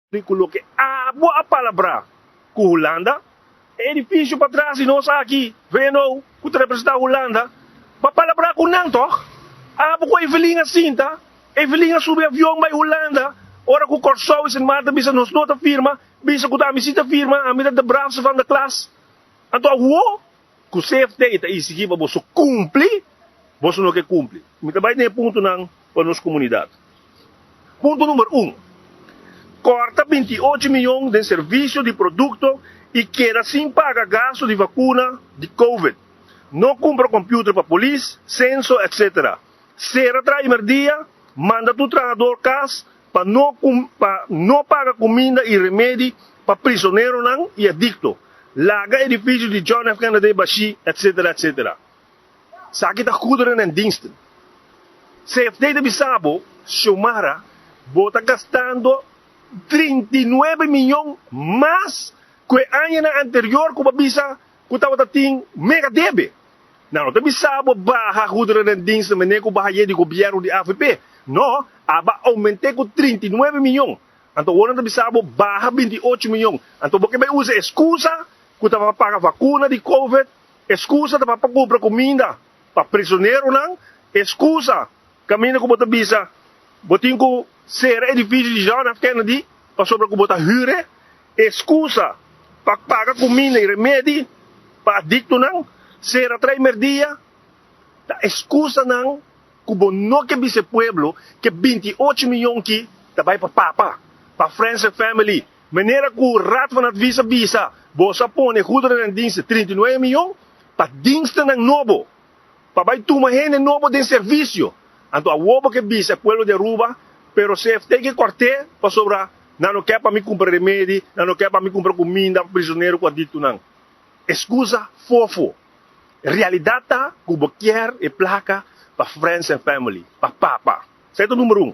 Ku loke abo a palabrá ku Hulanda, e edifisio patras di nos aki, VNO, ku ta representá Hulanda, bo a palabrá ku nan tòg? Abo ku Evelyn a sinta, Evelyn a subi avion bai Hulanda, ora ku Kòrsou i Sint Maarten bisa nos no ta firma, bisa ku ta ami si ta firma, ami ta de braafste van de klas. Anto awor ku CFT ta isigí pa boso kumpli, boso no ke kumpli. Mi ta bai den e puntonan pa nos komunidat. Punto number un, Kòrta 28 mion den servisio di produkto i keda sin paga gastu di vakuna di Covid. No kumpra kòmpiuter pa polis, senso etc. Sera tra'i merdia, manda tur trahador kas pa no paga kuminda i remedi pa prisoneronan i adikto. Laga edifisio di John F. Kennedy bashí, etc. Etc. Esaki ta goederen en diensten. CFT ta bisa bo, Xiomara, bo ta gastando 39 mion mas ku e aña anterior ku bisa ku tabata tin mega debe. No, no ta bisa bo baha goederen en diensten manera ku baha di gobièrnu di AVP. No, abo a oumentá ku 39 mion. Anto, awor ta bisa bo baha 28 mion. Anto, bo ke bai usa ekskusa ku ta pa paga vakuna di Covid, ekskusa ta pa kumpra kuminda pa prisoneronan, ekskusa kaminda ku bo ta bisa, bo tin ku sera edifisio di John F. Kennedy, pasobra ku bo ta huur e, ekskusa pa paga kuminda i remedi pa adiktonan, sera tra'i merdia, ta ekskusanan ku bo no ke bisa pueblo ku 28 mion aki ta bai pa papa, pa friends and family. Manera ku Raad van Advies bisa, bo a pone goederen en diensten 39 mion pa dienstennan nobo. Pa bai tuma hende nobo den servisio. Anto awor bo ke bisa pueblo di Aruba, pero CFT ke kòrt'é pasobra nan no ke pa mi kumpra remedi, nan no ke pa mi kumpra kuminda prisonero ku adiktonan. Ekskusa fofo. Realidat ta ku bo ke e plaka pa friends and family, pa papa. Esei number 1.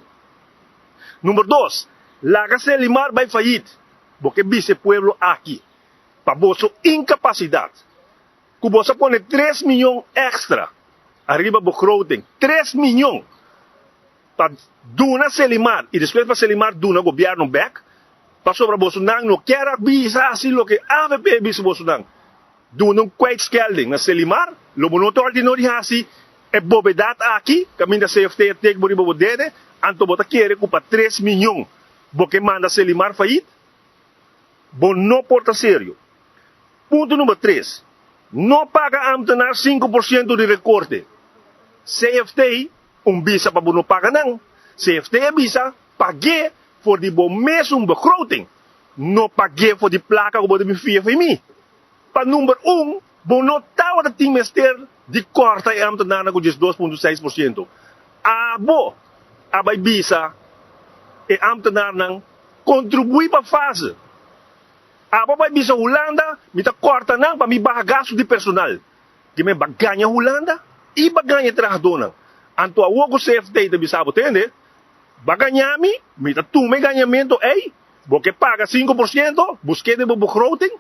Number 2, laga Selimar bai failliet. Bo ke bisa pueblo aki. Pa boso inkapasidat. Ku bo a pone 3 mion èkstra ariba begroting. 3 mion. Pa duna Selimar i despues pa Selimar duna gobièrnu bèk. Pasobra bosonan no ke bisa asina loke AVP bisa bosonan. Duna un kwijtschelding na Selimar, lo bo no ordinou di hasi e bobedat aki, kaminda CFT tek bo riba bo dede, anto bo ta kere ku pa 3 mion. Bo ke manda Selimar failliet? Bo no por ta serio. Punto number 3. No paga ambtenaar 5% di rekorte. CFT no a bisa pa no paga nan. CFT a bisa pag'é for di bo mesun begroting. No pag'é for di plaka ku bo ta fia for mi. Pa number 1, bo no tabatin mester di kòrta e ambtenaar ku 2,6%. Abo, a bai bisa e ambtenaarnan kontribuí pa fase. Abo bai bisa Hulanda, mi ta kòrta nan pa mi baha gastu di personal. Ke men b'a gaña Hulanda i b'a gaña trahadónan. Anto awor ku CFT ta bisa bo tende, b'a gaña mi, mi ta tuma gañamentu ei, bo ke paga 5%, busk'é den bo begroting.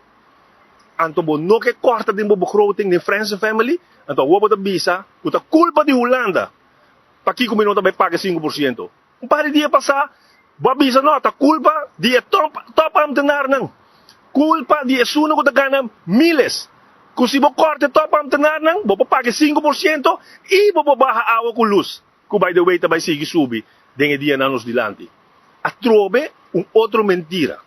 Anto bo no ke kòrta den bo begroting den friends and family, anto awor bo ta bisa, ku ta kulpa di Hulanda. Pakiko mi no ta bai paga 5%? Un par di dia pasá, bo a bisa no, ta kulpa di e top ambtenaarnan. Kulpa di esunnan ku ta gana miles. Ku si bo kòrta top ambtenaarnan, bo por paga 5% i bo por baha awa ku lus. Ku by the way ta bai sigui subi den e dianan nos dilanti. Atrobe un otro mentira.